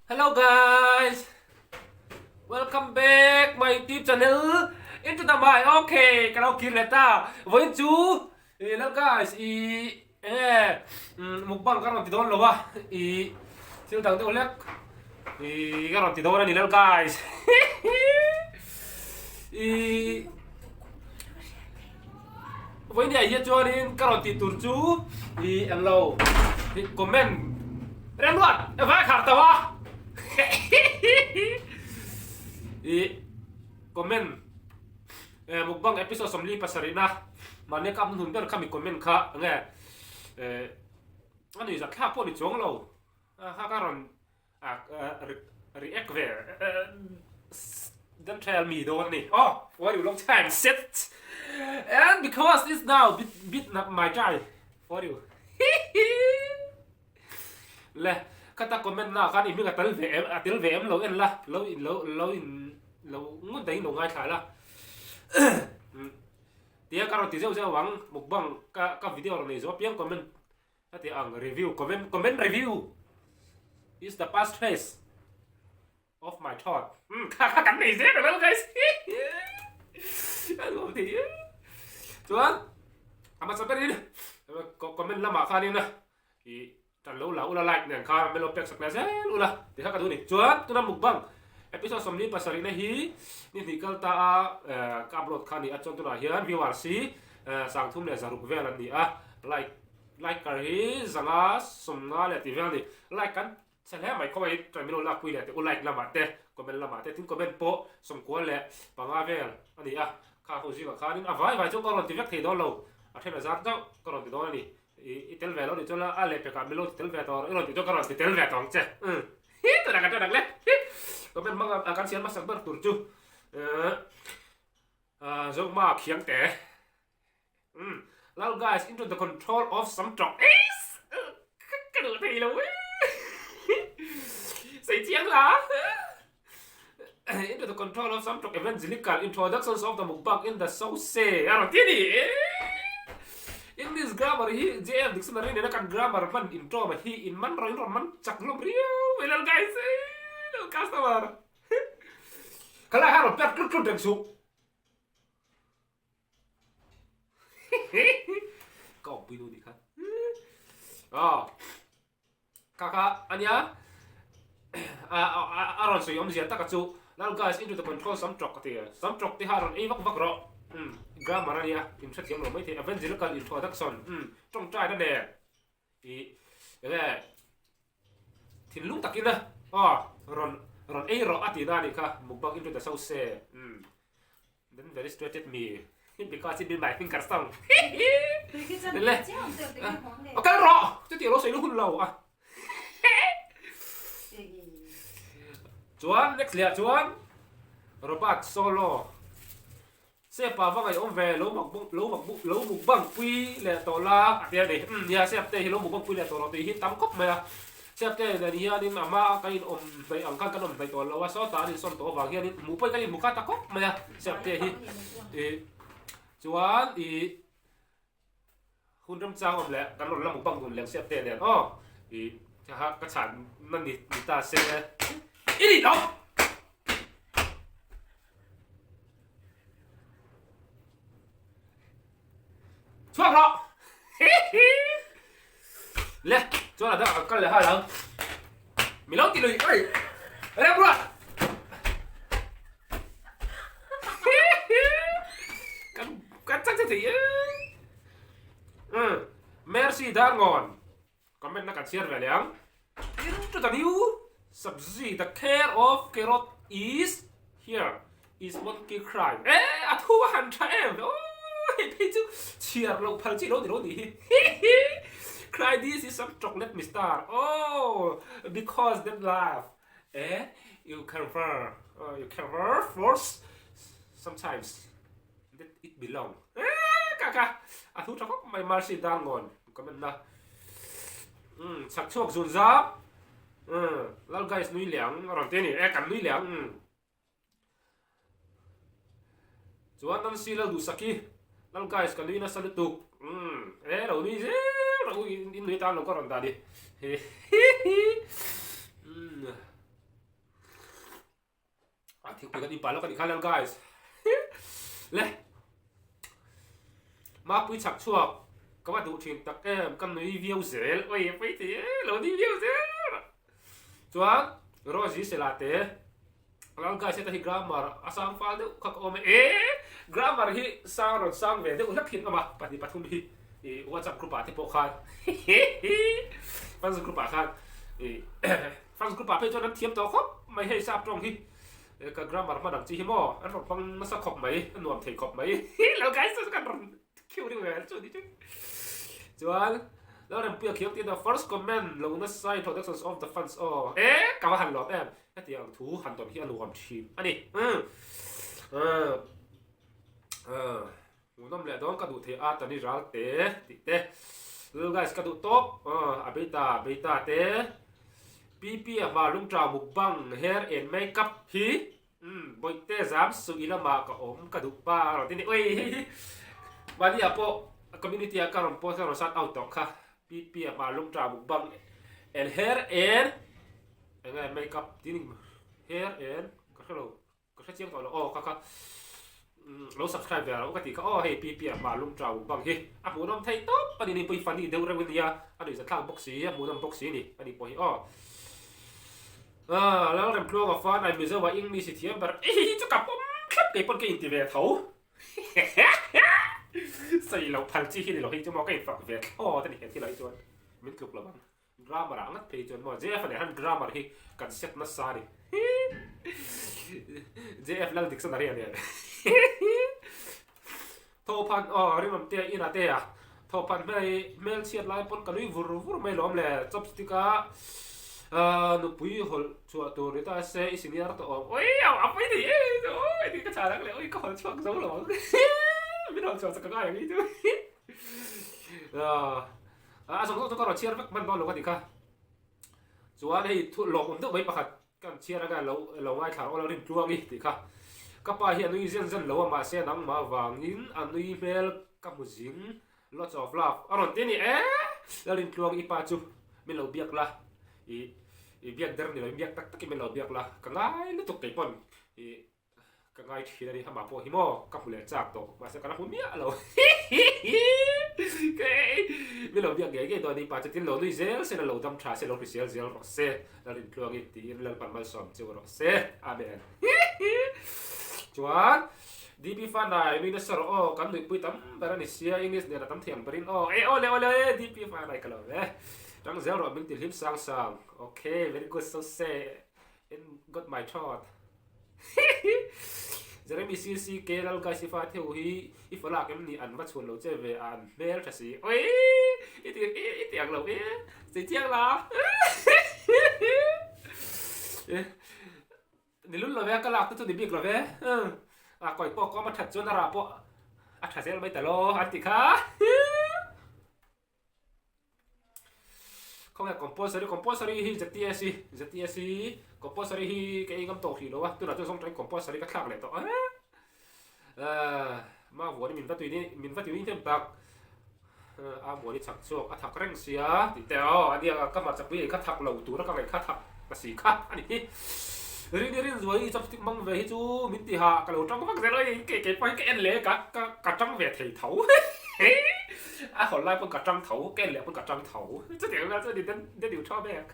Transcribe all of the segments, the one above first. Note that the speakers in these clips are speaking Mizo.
Hello guys welcome back my youtube channel into the my okay ka lo kir leh ta vawiin chu ih hello guys ih enge mukbang ka rawn ti dawn lo a ih thil dang deuh hlek ih ka rawn ti dawn a ni hello guys ih Vawinia hian chuanin ka rawn tih tur chu i eng lo comment remruat e vai khar tawh a i comment e mukbang episode 47 na mahni ka upload hun ber kha mi comment kha enge e a nuihzat thlak pawh ni chuang lo a kha ka rawn react ve don't tell me dawn ani oh for you long time set and because it's now bit bit not my try for you le khata comment na khan i hming a tal ve em a tel ve em lo en la lo in lo lo in lo ngun dang in lo ngaithla la tia ka rawn ti zeuh zeuh ang mukbang ka ka video rawn nei zawh apiang comment Heti ang review comment comment review is the past phase of my thought. Um kha kha kan nei zel alo guys. Alo ti. Chuan ama chaperin comment lamah khanin i tan lo la ula like nen khan melo pek sak leh zel ula ti kha ka duh ni. Chuan tuna mukbang episode 47 na hi ni hnih kal ta a ka upload kha ni a chuan tunah hian viewers hi 360 vel an ni a like Liker hi zanga sawmnga leh tih vel a ni. Like kan chhe hle mai khaw hi try min lo lakpui leh teh u like lamah te comment lamah te tin comment pawh sawmkua leh panga vel a ni a kha ho zingah khanin a vai vai chu ka rawn ti vek thei dawn lo a then a zar chauh ka rawn ti dawn a ni i i tel ve lo nih chuan a leh pekah min lo ti tel ve tawh i rawn tih chuan ka rawn ti tel ve tawh ang che umm hi tunah kan ṭan ang le hi comment hmanga kan siam hmasak ber tur chu ahh Zohma khiang te. Umm lal guys into the control of some truck eiss ka duh thei lo sei chiang la into the control of some truck evangelical introductions of the mukbang in the so se a rawn ti a ni English grammar hi JF dictionary nena kan grammar hman intro ma hi in man rawh in rawn man chak hlawm riau mai lal guys lal customer khalai ha rawn pek tlut tlut reng suh Ka awmpui nu nih kha. Aw. Kha kha ania a rawn sawi awmzia taka chu Lal guys into the control sam tawk a ti a. Sam tawk te kha a rawn ei vak vak rawh. Umm grammar ania in hrethiam lo maithei evangelical introduction umm tawngtaina nen i enge thinlung takin a aw rawn rawn ei rawh a tihna anih kha mukbang into the sauce umm then very straighted me because it been my finger song le aw kal rawh chuti lo sawi lu hun lo a chuan next leh ah chuan Robert solo Sepa va ngaihawm ve, lo mak bawk lo mak bawk lo mukbang pui leh tawh la a ti a ni. Umm nia Sep te hi lo mukbang pui leh tawh lo tih hi tam khawp mai a. Sep te nen hianin a hma kan in awm hnaih ang khan kan awm hnaih tawh lo a, sawtah an insawn tawh avang hianin hmuh pawhin kan inhmu kha ta khawp mai a Sep te hi. Ih chuan ih hun remchang awm leh kan rawn la mukbang dun leng Sep te nen aw ih ka chhan na ni ta se i nih loh. Chhuak rawh! Le, chuan a dang a kal leh hal ang. Mi lo ti lui, oi! Rem ruat! Kan kan chak che thei e. Mercy Darngawn. Comment na kan chhiar ve leh ang. Into the new subzi the care of carrot is here is monkey crime e a thu a han tha em aw hei phei chu chhiar loh phal chi lo ni lo ni hi hihi cry this is some chocolate mister oh because that love e you cover you cover force sometimes that it belong e ka ka a thu tha khawp mai mercy darngawn comment na umm chhak chhuak zun zap umm lal guys nui leh ang a rawn ti a ni e kan nui leh ang umm chuan Nancy lal duhsak hi lal guys ka nui nasa lutuk umm e lo nui zel rawh u in nui tan lo ka rawn dah ni hi hi hi umm. Thingpui kan inpah lawk a nih kha lal guys. Le. Mapui chhak chhuak ka va duh thin tak em ka nui viau zel oi pui ti e lo nui viau zel chuan Rosie sela te lal guys heta hi grammar a sang fal deuh kha ka awm e e grammar hi sang rawn sang ve deuh hlek hin awm a pahnih pathum hi i whatsapp group ah te pawh khan fans group ah khan i fans group ah phei chuan an thiam tawh khawp mai hei sap tawng hi Ka grammar hman ang chi hi maw an rawn hmang nasa khawp mai, a nuam thei khawp mai. Lo guys chu kan rawn khiu deuh ve chu ni chu. Chuan lo rempuia khiau tiin a first comment lo nasa introductions of the fans aw e ka va han lawm em hetiang ang thu han tawn hi a nuam thin a ni. Hmuhnawm leh dawn ka duh thei a tani ral te tih te Lil guys ka duh tawp a beta beta te PP a hma lungtau mukbang hair and makeup hi bawihte zam suh i lamah ka awm ka duh pa a rawn ti ni ui hei hi mahni ah pawh community ah ka rawn post a rawn shout out tawh kha PP a hma lungtau mukbang and hair and enge makeup tih ni hair and ka hrelo. Ka hre chiang tawh lo aw ka kha lo subscribe ve alo ka tih kha aw hei pi pi a hma lum tau bang hi a hmuhnawm thei tawp a ni ni pawh hi funny deuh reuh a nia a nuihza thlak bawk si a hmuhnawm bawk si a ni a ni pawh hi aw ah Lalremtluanga fan ai Mizo ah English i thiam ber i hi chu ka pawm thlap kei pawn ka inti ve tho sawi loh phal chi hi ni lo hei chu maw ka infak ve thlawt a ni he thil ah hi chuan min tluk lo ang. Grammar ah ngat phei chuan maw JF a nen han grammar hi kan set nasa a ni. JF Lal Dictionary a nen. Thawhphan aw rinawm te ina te a thawhphan hmel hmel chhiat lai pawn ka nui vur vur mai lawm le chopstick a nupui hawlh chhuah tur ni ta se i senior tawh awm oi a pawi thei e oi ti ka chhan ang le oi ka hawlh chhuak zo lo ang min hawlh chhuah sak ka ngai ang hi chu A zawng zawng chu ka rawn chhiar vek hman dawn lo ka tih kha. Chuan hei thu lawmawm deuh mai pakhat kan chhiar anga lo lo ngaithla rawh lo rin tluang i tih kha. Ka pa hi a nui zen zen lo a mahse nangmah vangin a nui hmel ka hmu zing lots of love a rawn ti a ni e. La rin tluang i pa chu min lo biak la i i biak der ni lo in biak tak takin min lo biak la ka ngai lutuk kei pawn i Ka ngai thin a ni, amah pawh hi maw ka hmu leh chak tawh, mahse ka la hmu miah lo. Min lo biak ngei ngei dawn a ni pa chu, tin lo nui zel se, lo dam tha se, lo hrisel zel rawh se, Lalrintluangi tiin Lalpan malsawm cheu rawh se. Amen. Chuan DB Fanai nui nasa rawh aw, kan nuihpui tam ber a ni sia, English nen a tam thei ang berin aw, e aw le aw le DB Fanai ka lo ve, tang zel rawh min ti hlim sang sang, okay very good so say in got my thought. Jeremy CC K Lal Guys i fa theu hi i falak em ni an va chhuan lo che ve a an hmel tha si oi i ti i ti ang lo e sei chiang la ni lul lo ve ka lak te chu ni bik lo ve a kawi pawh kawm a that chuan a rah pawh a tha zel mai ta lo an ti kha. Khawnge compulsory compulsory hi ZTS hi ZTS hi compulsory hi ka ei ngam tawh hrih lo a tunah chuan zawng tawhin compulsory ka thlak leh tawh a ma vuan min va tui min va tui hnem tak a muan i chak chhuak a thak reng sia tih te aw a nia ka hmarcha pui ei kha thak lo tura ka ngaih kha thak ka si kha a ni hi rini rin zuai i chopstick mang ve hi chu min ti ha ka lo tang vak zel a kei kei pawh hi ka en leh ka ka tang ve thei tho. A hawn lai pawn ka tang tho, ka en leh pawn ka tang tho. Chutiang vel chu a ni den den iu tha mek.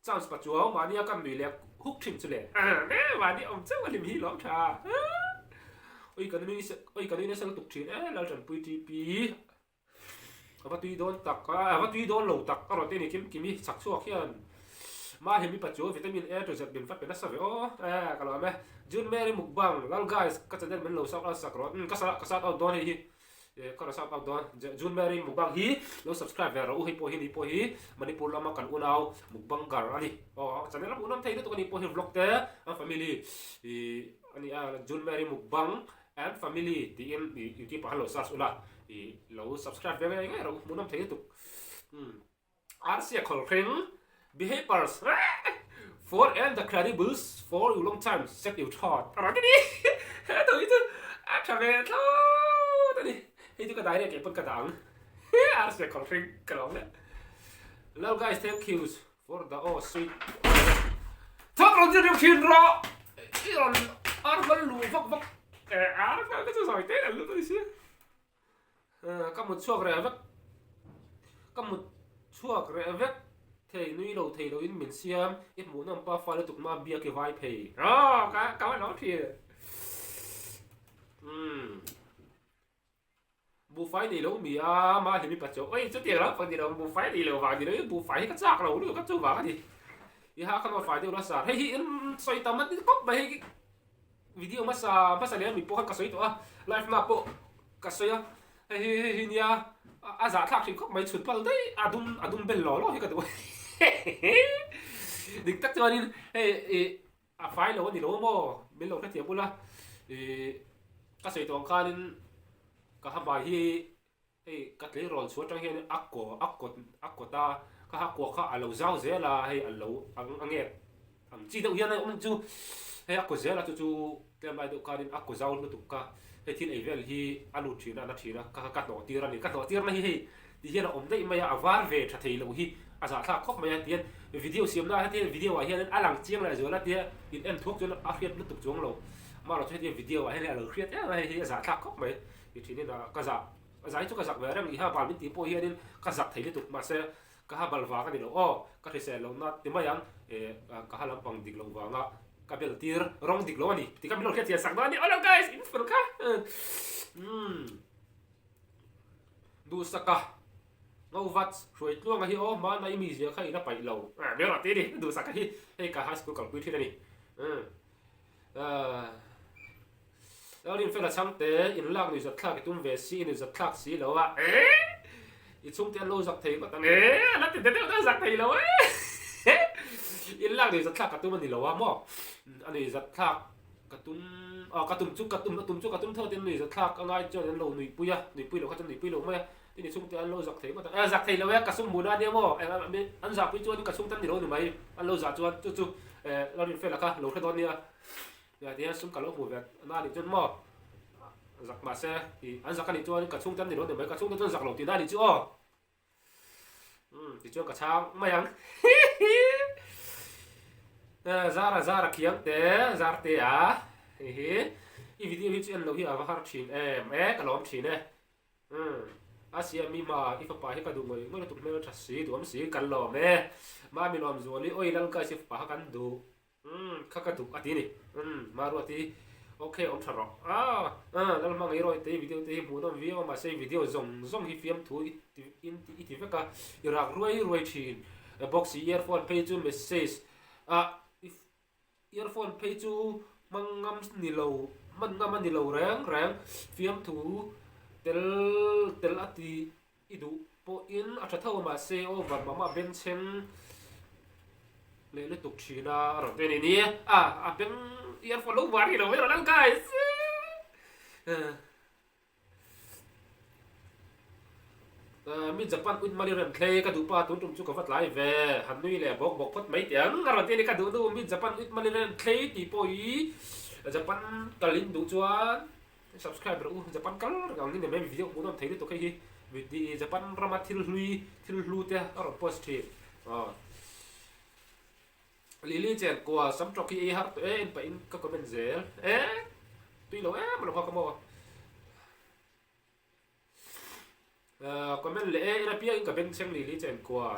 Chance pa chuau mahnia kan nui leh huk thin chu le. Mahni awm chauh a hlim hi lawm tha. Oi ka nui oi ka nui nasa lutuk thin e Laltanpui TP. A va tui dawn tak a, a va tui dawn lo tak a rawn ti a ni kim kim hi chak chhuak hian mah hemi pa chu vitamin A to Z min va pe nasa ve aw e ka lo awm e June Mary mukbang lal guys ka channel min lo shout out sak rawh umm ka ka shout out dawn hei hi e ka rawn shout out dawn June Mary mukbang hi lo subscribe ve rawh u hei pawh hi ni pawh hi Manipur lama kan unau mukbang gar a ni aw channel a hmuhnawm thei lutuk a ni pawh hi vlog te a family ih a ni a June Mary mukbang And family tiin i youtube ah khan lo search ula i lo subscribe ve ngei ngei rawh u hmuhnawm thei lutuk umm Arsia khawlhring behaviors for and the credibles for you long time set you thought a rawn ti ni he tho hi chu a tha ve thlawt a ni hei chu ka direct leh pawn ka dah ang Arsia khawlhring ka lawm leh Love guys thank yous for the oh sweet. rawn zir deuh thin rawh i rawn ar hmel luh vak vak ar hmel te chu sawi te an lut a ni si ka mut chhuak reh vek ka mut chhuak reh vek thei nui lo thei loin min siam i hmuh nawm pa fa lutuk ma biak i vai phei aw ka ka lo thin umm Buhfai nei lo mi a, mah hlimi pa chu oi chutiang lam pawh ni lo, buhfai nei lo vang ni lo in buhfai hi ka chak lo lutuk a chu vang a ni. I ha kha fai deuh la sar, hei hi in sawi tam a ni khawp mai hei video hmasa hmasa leh mi pawh khan ka sawi tawh a, live na pawh ka sawi a, hei hi hei hi nia a zahthlak thin khawp mai chhut pal daih a dum a dum bel law law hi ka duh dik tak chuanin hei ih A fai lo a ni lo maw? Min lo hrethiam ula, ih ka sawi tawh ang khanin ka ha hmai hi hei ka tleirawl chhuah atang hian a kaw a kawt a kawt a, ka ha kuah kha a lo zau zel a, hei a lo ang a nge ang chi deuh hian a awm chu hei a kaw zel a chu chu tlem lai deuh khanin a kaw zau lutuk kha hei thil ei vel hi a lut thin a na thin a ka ka hnawh tir a ni ka hnawh tir na hi hei Ti hian a awm daih mai a, a var ve tha thei loh hi a zahthlak khawp mai a tihian video siamna ah hian video ah hian a lang chiang leh zual a tia in en thuak chuan a hriat lutuk chuang lo amaherawhchu hetiang video ah hian a lo hriat em a hei hi a zahthlak khawp mai ti thin in ka zah a zai chu ka zak ve reng i ha bal min tih pawh hianin ka zak thei lutuk mahse ka ha bal vang a ni lo aw ka hrisel loh na ti mai ang eh ka ha lampang dik loh vanga ka bel tir rawng dik lo a ni ti kha min lo hriat thian sak dawn a ni aw lo guys in fel kha umm. Duhsaka Ngauvat Hruaitluanga hi aw hmana i mizia kha i la paih lo ber a ti a ni. Duhsaka hi hei ka high school kalpui thin a ni. Lalrinfela chhangte in lak nuihzat thlak i tum ve si i nuihzat thlak si lo a i chhungte an lo zak thei ngawt ang e a la ti deuh deuh zak thei lo e in lak nuihzat thlak ka tum a ni lo a maw a nuihzat thlak Ka tum ah ka tum chu ka tum a tum chu ka tum tho tin nui zathlak a ngai chuan an lo nuihpui a, nuihpui loh kha chuan nuihpui lo mai a, tin i chhungte an lo zak thei ngawt ang, eh zak thei lo e ka sum hmuhna a nia maw eng a an zahpui chuan ka chhungte an ni lo ni mai an lo zah chuan chu chu eh lo rinfela kha lo hre dawn nia ti hian sum ka lo hmu ve na a nih chuan maw zak mahse ih an zak a nih chuan ka chhungte an ni lo ni mai ka chhungte chuan zak lo tihna a nih chu aw. Umm tichuan ka chhang mai ang Zara Zara khiang te zar te a hei hi i video hi chu en lo hi a va har thin em e ka lawm thin e umm a siam mi ma i fapa hi ka duh ngawih ngawih lutuk hmel tha si duhawm si kan lawm e mami lawm zuali oi lal guys i fapa kha kan duh Umm kha ka duh a ti ni. Umm Maruati ok awm tha rawh. Ah ah Lalhmangaih rawih te video te hi hmuhnawm viau a mahse video zawng zawng hi fiamthu i ti in ti i ti vek a i rak ruai ruai thin. Box i earphone phei chu message ah i earphone phei chu hmang ngam ni lo hman ngam a ni lo reng reng fiamthu tel tel a ti I duh pawhin a tha tho a mahse over mah mah bengchheng leh lutuk thin a a rawn ti a ni ni a a beng earphone lo var hi lo mai rawn ang guys mi Japan ut mali rem thlei ka duh pa tun tum chu ka va tlai ve han nui leh bawk bawk phawt mai teh ang a rawn ti a ni ka duh nu mi Japan ut mali rem thlei tih pawh hi Japan kal in duh chuan Subscribe rawh u, Japan kal reng ang in em video hmuhnawm thei lutuk hei hi video Japan rama thil hlui thil hlu te a rawn post thin aw Lily chen kua sam tawk hi ei har tawh e en pah in ka comment zel e tui lo em lo ka maw comment leh e en apiang in ka beng chheng Lily chen kua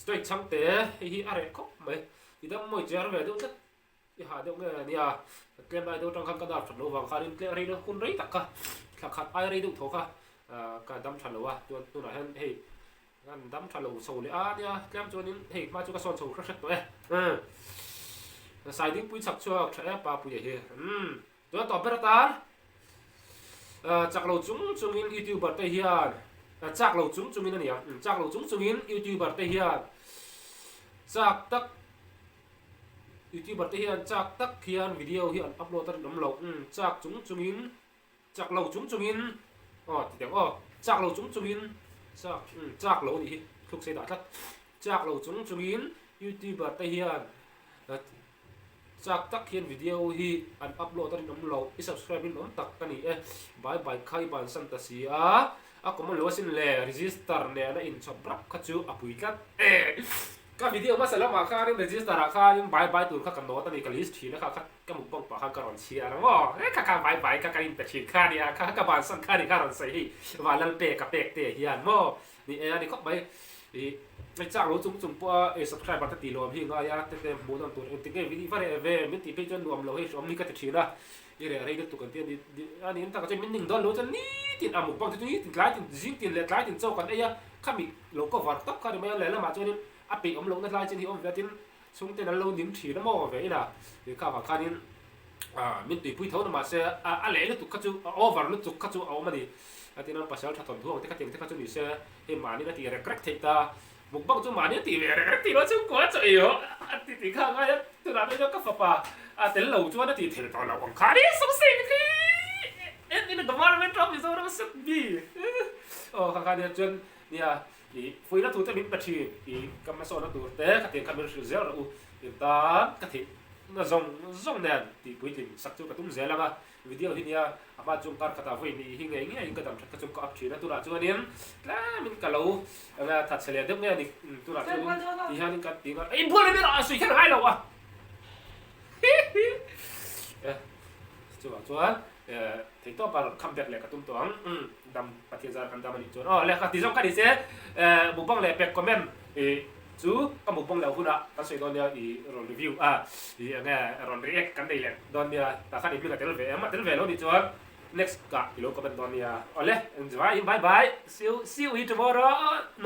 straight chhang te hei hi a reh khawp mai i dam mawi chiar ve deuh tlat I hah deuh nge nia, tlem lai deuh atang khan ka dar that loh vang khanin tlem rei hun rei tak kha thla khat ai rei deuh tho kha ka dam tha lo a, chuan tunah hian hei kan dam tha lo chho leh a nia tlem chuanin hei hma chu ka sawn chho hre hret tawh e. Sai dingpui chhak chhuak tha e Papuia hi. Tuna tawp ber atan chak lo chung chungin youtuber te hian chak lo chung chungin a ni ang, chak lo chung chungin youtuber te hian chak tak Youtuber te hian chak tak hian video hi an upload a rinawm loh. Umm chak chung chungin chak lo chung chungin aw ti teh ang aw chak lo chung chungin chak umm chak lo anih hi thluk sei dah tlat chak lo chung chungin youtuber te hian chak tak hian video hi an upload a rinawm loh i subscribe in awm tak ka ni e bye bye kha i bansan ta si a a common lo asin le register nena inchhawp rap kha chu a pui tlat e. Ka video hmasa lamah khanin register ah khanin bai bai tur kha ka note a ni, ka list thin a kha kha ka mukbang pah khan ka rawn chhiar ang aw. He kha kha bai bai kha ka inpe thin kha nia, kha ka bansan kha ni kha rawn sawi hei Vanlal pek a pek te hian maw ni e a ni khawp mai. Ih hei chak lo chung chung pawh a subscriber te tih lawm hi ngai a te te hmuh nawn tur engtik nge video va reh ve min tih phei chuan nuam lo hei hrawm hi ka ti thin a, i reh rei lutuk an ti a ni a ni tak ah chuan min ning dawn lo chuan nitin a mukbang te chu nitin tlai tin zing tin leh tlai tin chaw kan ei a khami Lo cover tawp kha ni mai a, lehlamah chuanin a peih awm lohna hlai chin hi awm ve a, tin chhungten an lo ning thin a maw ve ina tih kha avang khanin min tuipui tho na mahse a leh lutuk kha chu a over lutuk kha chu a awm a ni. A tin a pasal tha thawmhnu ang te kha tiang te kha chu ni se hei mahni a tih rek rek theih ta, mukbang chu mahni a tih ve rek rek tih loh chhungkua a chaw ei haw a ti tih kha a ngai a, tunah phei chuan ka fapa a tel lo chuan a tih theih tawh loh ang kha a ni sawmsei ni khi en in a government ram Mizoram should be aw kha kha nia chuan Nia, i fuihna tur te min pe thin, i ka hmasawnna tur te ka tiang kha min hrilh zel rawh u, in tan ka theih na zawng zawng nen tih puitling sak chu ka tum zel ang a, video hi nia a hma chung kar khatah vawi hnih hi ngei ngeiin ka dam that kha chung ka up thin a, tunah chuanin tlemin ka lo eng a that chhe leh deuh nge a ni, tunah chuanin ti hianin ka ti nghal, inbual mai mai rawh a sawi kher ngai lo a, hihi, chuvang chuan Theihtawpa rawn come back leh ka tum tawh ang. Umm dam Pathian zara kan dam a nih chuan aw lehkha ti zawng ka ni che mukbang leh pek comment i chu ka mukbang loh hunah kan sawi dawn nia i rawn review a i enge rawn react kan nei leh dawn nia tah khan i hming a tel ve em a tel ve lo nih chuan next ah i lo comment dawn nia awle engzivaiin bye bye see you see you tomorrow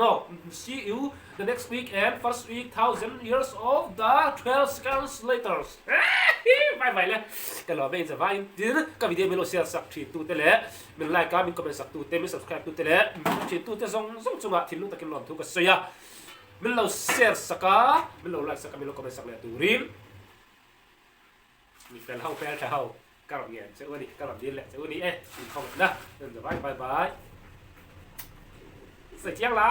no see you the next week and first week thousand years of the 12 seconds later. Vai vai le ka lo ve in vai in tin ka video min lo share sak thin tu te leh min like a min comment sak tu te min subscribe tu te leh thin tu te zawng zawng chungah thinlung takin lawm thu ka sawi a min lo share sak a min lo like sak a min lo comment sak leh turin mi fel ho fel tha ho ka rawn ngen che u a ni ka rawn dil leh che u a ni e in comment na bye bye bye sawi chiang la.